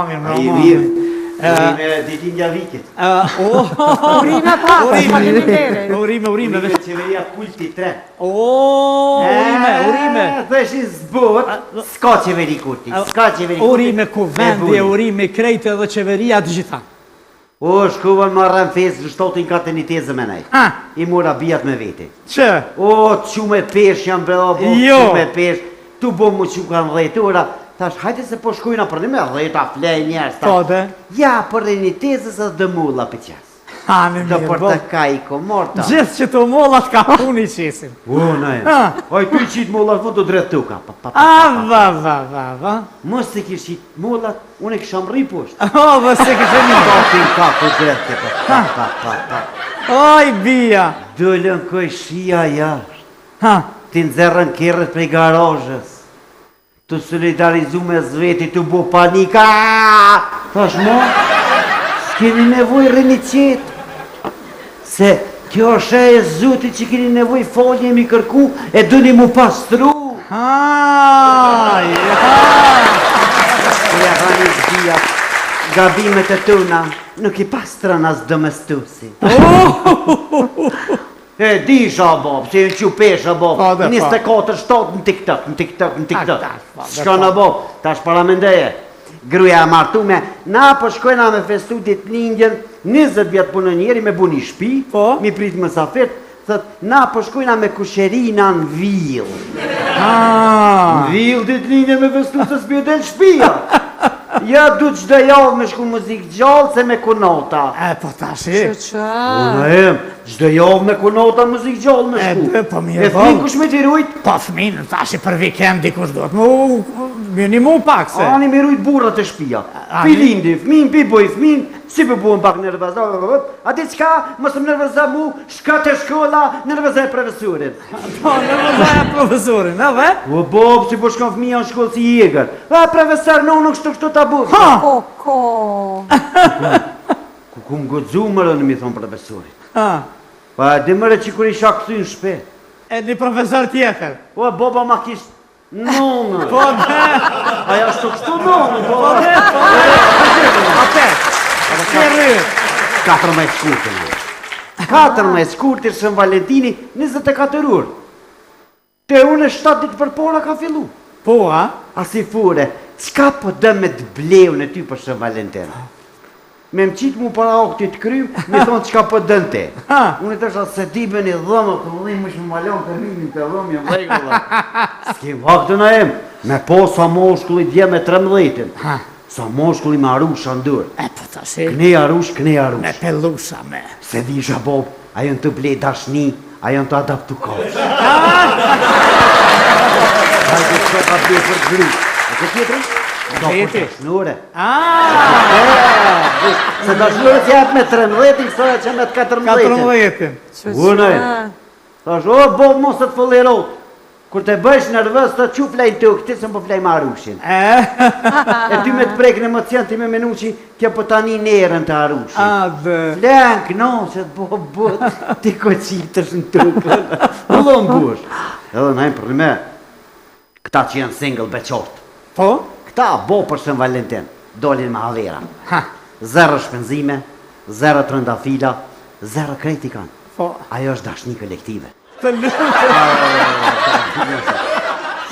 Mirëmbrëma. A je mirë? Urime ditëlindja Vikit. Urime pa, faleminderit. Urime, urime. Urime qeveria Kurti 3. O, urime, urime. Theshin s'bot, s'ka qeveri Kurti, s'ka qeveri Kurti. Urime kuvendi, urime krejt edhe qeveria të gjitha. O, shkova në Muharrem festë në shtatin kat te një teze me nejt. Ha. I mora bijat me veti. Që? O, çu me peshë jam be, o, bo, Jo. çu me peshë. Tu bo mu çu kanë dhjetë ora. Thash, hajde se po shkojna për një me dhjeta flej njerëz. Po, de. Ja, për një tezës edhe do molla për qes. Ha, në Do mirë, bo. portokaj, ko morta. Gjithë që të mollat ka puni i qesim. O, në e. Ha. Aj, tu i qitë mollat, vë do drejt tuka. Pa, pa, pa, A, pa, pa. va, va, va, va. Mos të kish qitë mollat, unë e kisha mrri poshtë. O, dhe se kishe një. Tatin ka ku drejt ke, pa, pa, pa, pa, pa. Oj, bija. Dëllën kojshia jashtë. Ha. T'i nxerrën kerret prej garazhës. Tu solidarizu mes veti, tu bo panika. Thash mo, s'keni nevoj rrini qetë. Se kjo është e Zotit që keni nevoj falje mi kërku e doni mu pastru. Ha, ja. Kur ja ka një zbija, gabimet e tona nuk i pastron as domestosi. E di sha bo, pse janë qu pesha bo, Po, dhe, po. 24-7 në TikTok, në TikTok, në TikTok. Tak, tak, po, dhe, S'ka po. në bo, tash paramendeje. Gruja e martume, na po shkojna me festu ditëlindjen, 20 vjet punon njeri me bu një shtëpi, Po. mi prit mësafir, thot, na po shkojna me kusherina në villë. Ha. Në villë ditëlindjen me festu se s'pje del shtëpia. Ja du çdo javë me shku muzikë gjallë se me kunota. E, po tashi. Që që. Unë em, çdo javë me kunota muzikë gjallë me E, shku. dhe, po mirë, E fëmin po. kush me t'i rujt? Po fëmin, tashi për vikend dikush duhet mu, mi një mu pak se. Ani me rujt burrat e shtëpia. Ani? Pi lindi, fëmin, pi boj fëmin, si po buhen pak nervoz. A di çka? Mos më nervozo mu, shka te shkolla, nervozo profesorin. Po, nervozoja profesorin, edhe? O bob, si po shkon fëmia në shkollë si i egër. A profesor, no, nuk kështu kështu ta bu. Ha! Ko, ko. Ku ku më guxu më rënë mi thon profesorit. Ha. Pa e di mëre që kur isha kthy në shtëpi. E një profesor tjetër. O baba ma kish nonën. Po, dhe, Aja ashtu kështu nonën, po. po, dhe, po, dhe. Ape, si rrë. 14 shkurtin. 14 shkurti Shën Valentini, 24 orë. Te unë 7 ditë përpara ka fillu. Po, a? A si fure, çka po dë me të bleun e ty për Shën Valentin? Me më qitë mu para aktit të krym, me thonë çka po dën ti. Ha. Unë i thosha se di me një dhëmë, të dhëmë më shumë malon të mimin të dhëmë, jam rregull. S'kem vaktë në em, me po sa moshkulli dje me 13-in. Ha. Sa moshkulli me arusha në durë. E, po tashi. Kne arush, kne arush. Me pellusha, me. Se disha bob, a janë të ble dashni, a janë të adaptu kafshë. Hajde të ka ble për gru. E të tjetërin? Do për Veti. dashnore. A, Se dashnore që jep me 13-in, kësoja që me të 14-in. 14-in. Që Unë e. që. Thash, o, bob, mos të të fëllero. Kur të bësh nervoz, të qu flej të këti, se më po flej me arushin. E, E ty me të prek në emocion, ti me menu që kjo po tani nerën të arushin. a, dhe. Flen, kënaqet, bo, bo, ti koqitësh në tukën. Ullon bush. Edhe na për me, këta që janë single beqort. Po? Këta bo për Shën Valentin, dolin me havera. Ha. Zero shpenzime, zero trëndafila, zero krejt i kanë. Po. Ajo është dashni kolektive. Të lutem.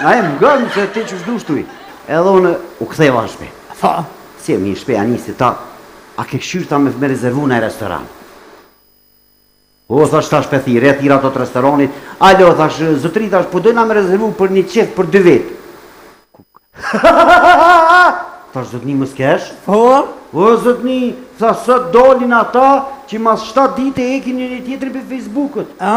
Na e më gëmë se ti që shdush tuj. Edhe unë u ktheva në shtëpi. Po. Si e mi në shtëpi, a nisi ta, a ke këshyrë ta me, me rezervu në restoran? O, thash, tash pe thirë, e thira ato të restoranit. Alo, thash, zotri, thash, po dojna me rezervu për një çift për dy vetë. Thash, zotni, mos kesh? Po? O, zotni, tha, sot dolin ata që mas 7 ditë e ekin një një tjetrin për Facebookut. A,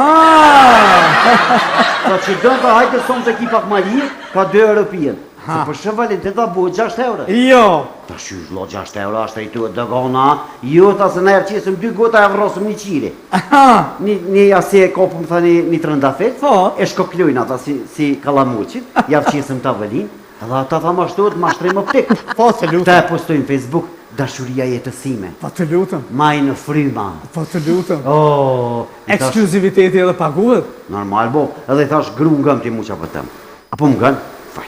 Tha që dënë, tha, hajde sonte ki pak ma lirë, ka 2 euro pijen. Se për Shën Valentin tha, bëhet 6 euro. jo. Ta shysh vlo 6 euro, është i tuhet dogana. Jo, tha se na ja qesëm dy gota ja vrosëm një qiri. Ha. Një, një asi e kopëm, tha, një, një trëndafil. Po. E shkoklujnë ata si, si kallamuqit, ja qesëm tavolin. Edhe ata tha mashtrohet, mashtrim optik. Po, të lutem. Këta e postojnë në Facebook, dashuria jetës sime. Po të lutem. Maj në fryma. Po të lutem. Oh, i thash, Ekskluziviteti edhe paguhet. Normal, bo. Edhe i thash, gru ngëm ti mu qa po them. Apo më ngën? Fal.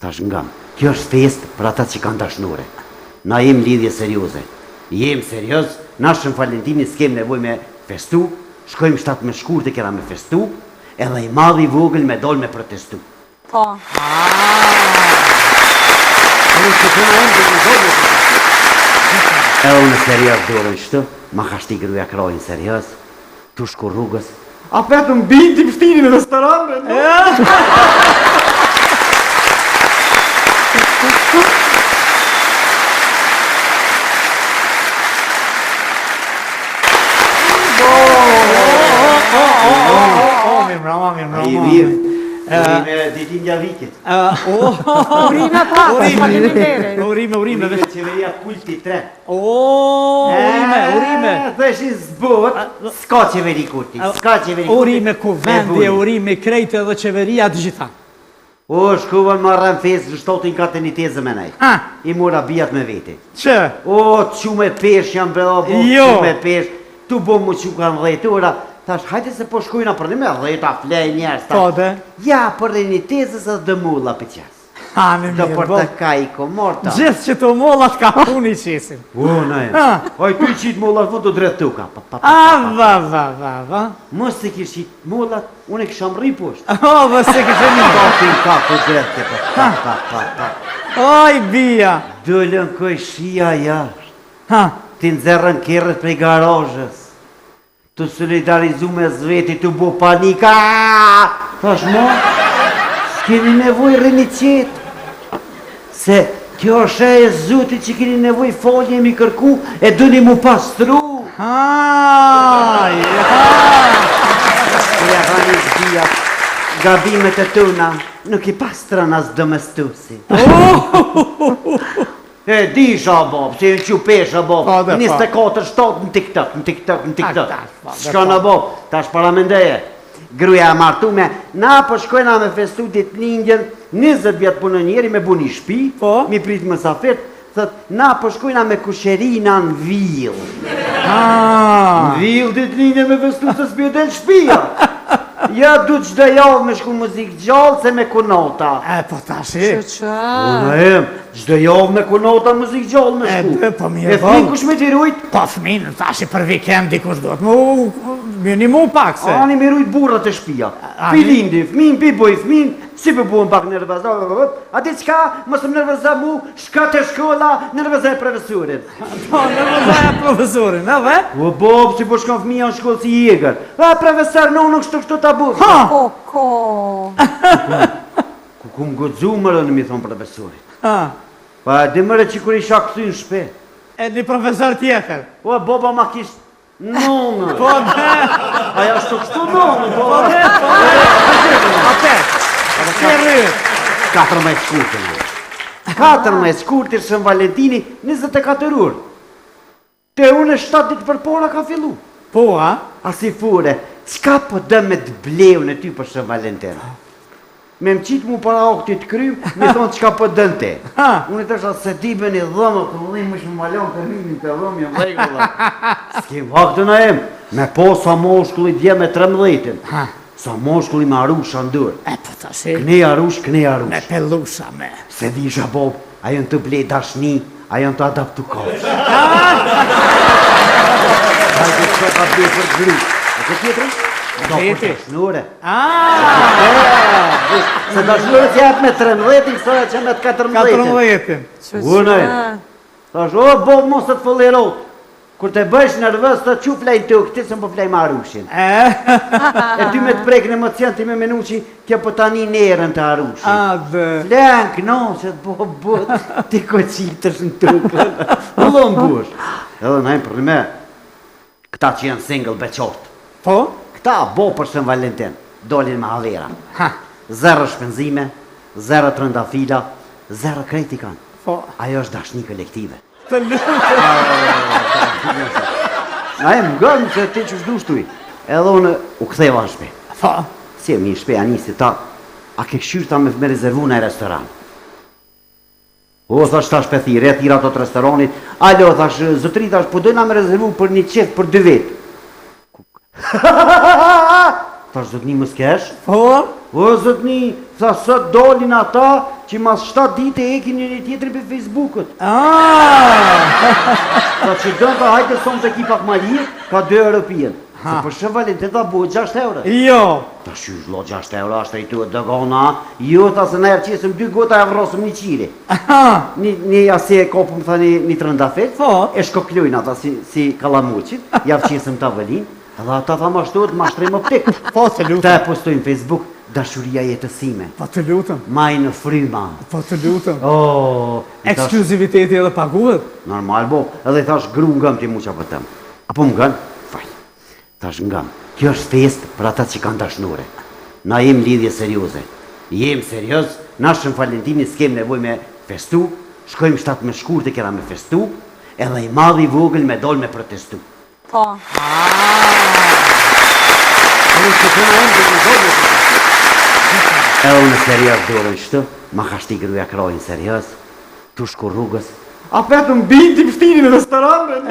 Thash ngëm. Kjo është festë për ata që kanë dashnore. Na jem lidhje serioze. Jem serioz, na Shën Valentinin s'kem nevojë me festu, shkojmë 17 shkurt e kena me festu, edhe i madh i vogël me dol me protestu. Po. Unë që kena unë dhe me dol me protestu. Edhe unë serioz dorën qëtu, ma ka shti gruja krahin serioz, tu shku rrugës. A vetëm binti pështini në restoran, bre, no? Mirëmbrama, mirëmbrama. I mirë. Urime ditëlindja Vikit. Urime pas, faleminderit. Urime, urime. Urime qeveria Kurti 3. O, urime, urime. Theshin s'bot, s'ka qeveri Kurti, s'ka qeveri Kurti. Urime kuvendi, urime krejt edhe qeveria të gjitha. O, shkova në marrën fesë në shtatin kat te një teze me nejt. Ha. I mora bijat me veti. Që? O, qu me pesh janë be, o, bo, Jo. qu me pesh. Tu bo mu qu kanë dhetë ora. Tash, hajde se po shkojna për një me dheta flej njerës. Po, de. Ja, për një tezës edhe dëmulla për qes. Ha, në Do mirë, për bo. të kaj ko morta. Gjithë që të mollat ka puni i qesin. O, në e. Ha. Aj, tu i qitë mollat, vë të drejt tuka. Pa, pa, pa, A, pa, pa. va, va, va, va. Mos të kish qitë mollat, unë e kisha mrri poshtë. O, dhe se kishe një. Pa, ti ka ku drejt ke, pa, pa, pa, pa, pa. Oj, bija. Dëllën kojshia jashtë. Ha. Ti nxerrën kerret prej garazhës. Tu solidarizu mes veti, tu bo panika. Thash mo, s'keni nevojë rrini qetë. Se kjo është e Zotit që keni nevojë falje mi kërku e doni mu pastru. Ha, ja. Kur ja ka një zbija, gabimet e tona nuk i pastron as domestosi. E di isha bo, pse janë qu pesha bo, Po, dhe, po. 24-7 në TikTok, në TikTok, në TikTok. Tak, tak, po, dhe, S'ka po. në bo, tash paramendeje. Gruja e martume, na po shkojna me festu ditëlindjen, 20 vjet punon njeri me bu një shtëpi, Po. mi prit mësafir, thot, na po shkojna me kusherina në villë. Ha. Në villë ditëlindjen me festu se s'pje del shtëpia. Ja du çdo javë me shku muzikë gjallë se me kunota. E, po tash. Që që? Unë em, çdo javë me kunota muzikë gjallë me E, shku. dhe, po mirë, E fëmin po. kush me t'i rujt? Po fëmin, tash për vikend dikush duhet mu, mi një mu pak se. Ani me rujt burrat e shtëpia. Ani? Pi lindi, fëmin, pi boj fëmin, si po buhen pak nervoz. A di çka? Mos më nervozo mu, shka te shkolla, nervozo profesorin. Po, nervozoja profesorin, edhe? O bob, si po shkon fëmia në shkollë si i egër. A profesor, no, nuk kështu kështu ta bu. Ha! Ko, ko. Ku ku më guxu më rënë mi thon profesorit. Ha. Pa e di mëre që kur isha kthy në shtëpi. E një profesor tjetër. O baba ma kish nonën. Po, dhe, Aja ashtu kështu nonën, po. po, dhe, po, dhe. Ape, si rrë. 14 shkurti. në. 14 shkurti Shën Valentini, 24 orë. Te unë 7 ditë përpara ka fillu. Po, a? A si fure, çka po dë me të bleun e ty për Shën Valentin? Me më qitë mu para oktit të krym, me thonë çka po dën ti. Ha. Unë i thosha se di me një dhëmë, të dhëmë më shumë malon të mimin të dhëmë, jam rregulla. S'kem vakt në em, me po sa moshkulli dje me 13-in. Ha. Sa moshkulli me arusha në dorë. E, po tash. Kne arush, kne arush. Me pellusha, me. Se disha bob, a janë të ble dashni, a janë të adaptu kafsh. Hajde të ka ble për gru. E të tjetërin? Do për Veti. dashnore. Ah, Se dashnore që jep me 13-in, kësoja që me të 14-in. 14-in. Që Unë e. që? Thash, o, bob, mos të të fëllero. Kur të bësh nervos, të qu flej të këti, se më po flej me arushin. E, E ty me të prek në emocion, ti me menu që kjo po tani nerën të arushin. a, dhe. Flen, kënaqet, bo, bo, ti koqitësh në tukën. Ullon bush. Edhe na për me, këta që janë single beqort. Po? Këta bo për Shën Valentin, dolin me havera. Ha. Zero shpenzime, zero trëndafila, zero krejt i kanë. Po. Ajo është dashni kolektive. Të lutem. Na e më gëmë se ti që shdush tuj. Edhe unë u ktheva në shtëpi. Po. Si e mi në shtëpi, a nisi ta, a ke këshyrë ta me, me rezervu në restoran? O, thash, tash pe thirë, e thira ato të restoranit. Alo, thash, zotri, thash, po dojna me rezervu për një qef për dy vetë. Thash, zotni, mos kesh? Po? O, zotni, tha, sot dolin ata që që mas 7 ditë e hekin njëri tjetrin prej Facebookut. Ah! Tha që do të hajde sonte ki pak ma lirë, ka 2 euro pijen. Se për Shën Valentin tha bëhet 6 euro. Jo. Ta shysh vlo 6 euro, është i tuhet dogana, jo tha se na ja qesëm dy gota ja vrosëm një qiri. Një, një ja si e kopëm tha një, një trëndafil, Po. e shkoklujnë ata si, si kallamuqit, ja qesëm tavolinë, edhe ata tha mashtohet mashtrim optik. Po, të lutem. Këta e postojnë në Facebook, dashuria jetës sime. Po të lutem. Maj në fryma. Po të lutem. Oh, i thash, Ekskluziviteti edhe paguhet. Normal, bo, edhe i thash gru ngëm ti mu qa po them. Apo më ngën? Fal. Thash ngëm. Kjo është festë për ata që kanë dashnore. Na jem lidhje serioze. Jem serioz, na Shën Valentinin s'kem nevojë me festu, shkojmë 17 shkurt e kena me festu, edhe i madh i vogël me dol me protestu. Po. Edhe që kena unë do me dol me protestu. Edhe unë serioz dorën shtu, ma ka shti gruja krajin serioz, tu shku rrugës. A petëm binti pështini në restoran, bre, no?